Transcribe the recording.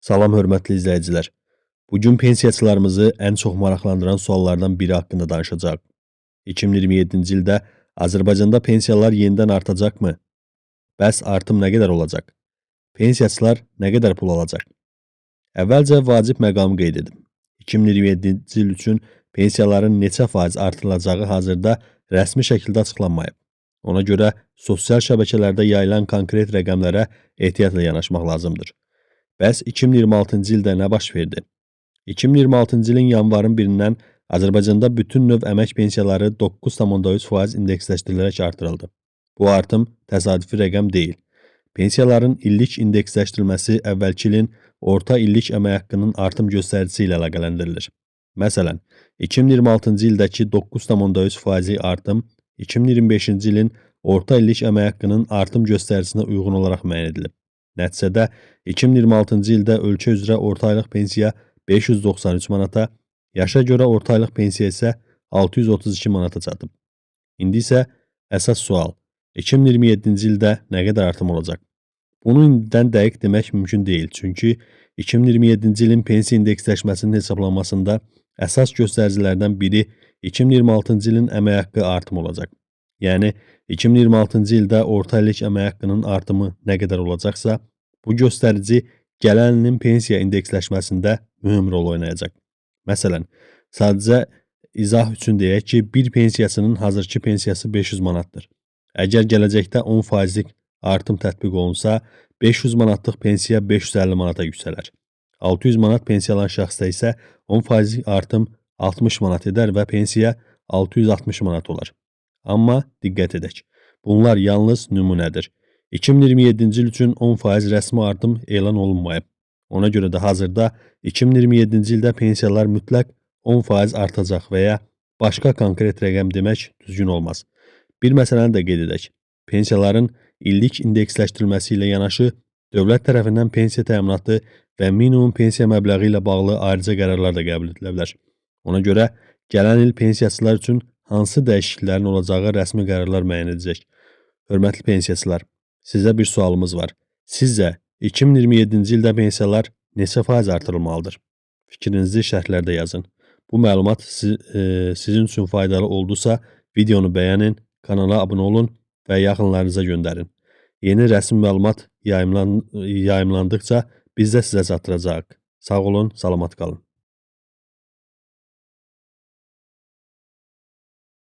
Salam hörmətli izləyicilər. Bugün pensiyaçılarımızı ən çox maraqlandıran suallardan biri haqqında danışacağıq. 2027-ci ildə Azərbaycanda pensiyalar yenidən artacaqmı? Bəs artım nə qədər olacaq? Pensiyaçılar nə qədər pul alacaq? Əvvəlcə vacib məqamı qeyd edim. 2027-ci il üçün pensiyaların neçə faiz artırılacağı hazırda rəsmi şəkildə açıqlanmayıb. Ona görə sosial şəbəkələrdə yayılan konkret rəqəmlərə ehtiyatla yanaşmaq lazımdır. Bəs 2026-cı ildə nə baş verdi? 2026-cı ilin yanvarın 1-dən Azərbaycanda bütün növ əmək pensiyaları 9,3% indeksləşdirilərək artırıldı. Bu artım təsadüfi rəqəm deyil. Pensiyaların illik indeksləşdirilməsi əvvəlki ilin orta illik əmək haqqının artım göstəricisi ilə əlaqələndirilir. Məsələn, 2026-cı ildəki 9,3%lik artım 2025-ci ilin orta illik əmək haqqının artım göstəricinə uyğun olaraq müəyyən edilib. Nəticədə 2026-cı ildə ölkə üzrə orta aylıq pensiya 593 manata, yaşa görə orta aylıq pensiya isə 632 manata çatıb. İndi isə əsas sual: 2027-ci ildə nə qədər artım olacaq? Bunu indidən dəqiq demək mümkün deyil, çünki 2027-ci ilin pensiya indeksləşməsinin hesablanmasında əsas göstəricilərdən biri 2026-cı ilin əmək haqqı artımı olacaq. Yəni 2026-cı ildə orta illik əmək haqqının artımı nə qədər olacaqsa, bu göstərici gələn ilin pensiya indeksləşməsində mühüm rol oynayacaq. Məsələn, sadəcə izah üçün deyək ki, bir pensiyasının hazırki pensiyası 500 manatdır. Əgər gələcəkdə 10 faizlik artım tətbiq olunsa, 500 manatlıq pensiya 550 manata yüksələr. 600 manat pensiya alan şəxsdə isə 10 faizlik artım 60 manat edər və pensiya 660 manat olar. Amma diqqət edək. Bunlar yalnız nümunədir. 2027-ci il üçün 10% rəsmi artım elan olunmayıb. Ona görə də hazırda 2027-ci ildə pensiyalar mütləq 10% artacaq və ya başqa konkret rəqəm demək düzgün olmaz. Bir məsələni də qeyd edək. Pensiyaların illik indeksləşdirilməsi ilə yanaşı dövlət tərəfindən pensiya təminatı və minimum pensiya məbləği ilə bağlı ayrıca qərarlar da qəbul edilə bilər. Ona görə gələn il pensiyaçılar üçün hansı dəyişikliklərin olacağı rəsmi qərarlar müəyyən edəcək. Hörmətli pensiyaçılar, sizə bir sualımız var. Sizcə 2027-ci ildə pensiyalar neçə faiz artırılmalıdır? Fikrinizi şərhlərdə yazın. Bu məlumat sizin üçün faydalı oldusa, videonu bəyənin, kanala abunə olun və yaxınlarınıza göndərin. Yeni rəsmi məlumat yayımlandıqca biz də sizə çatdıracağıq. Sağ olun, salamat qalın.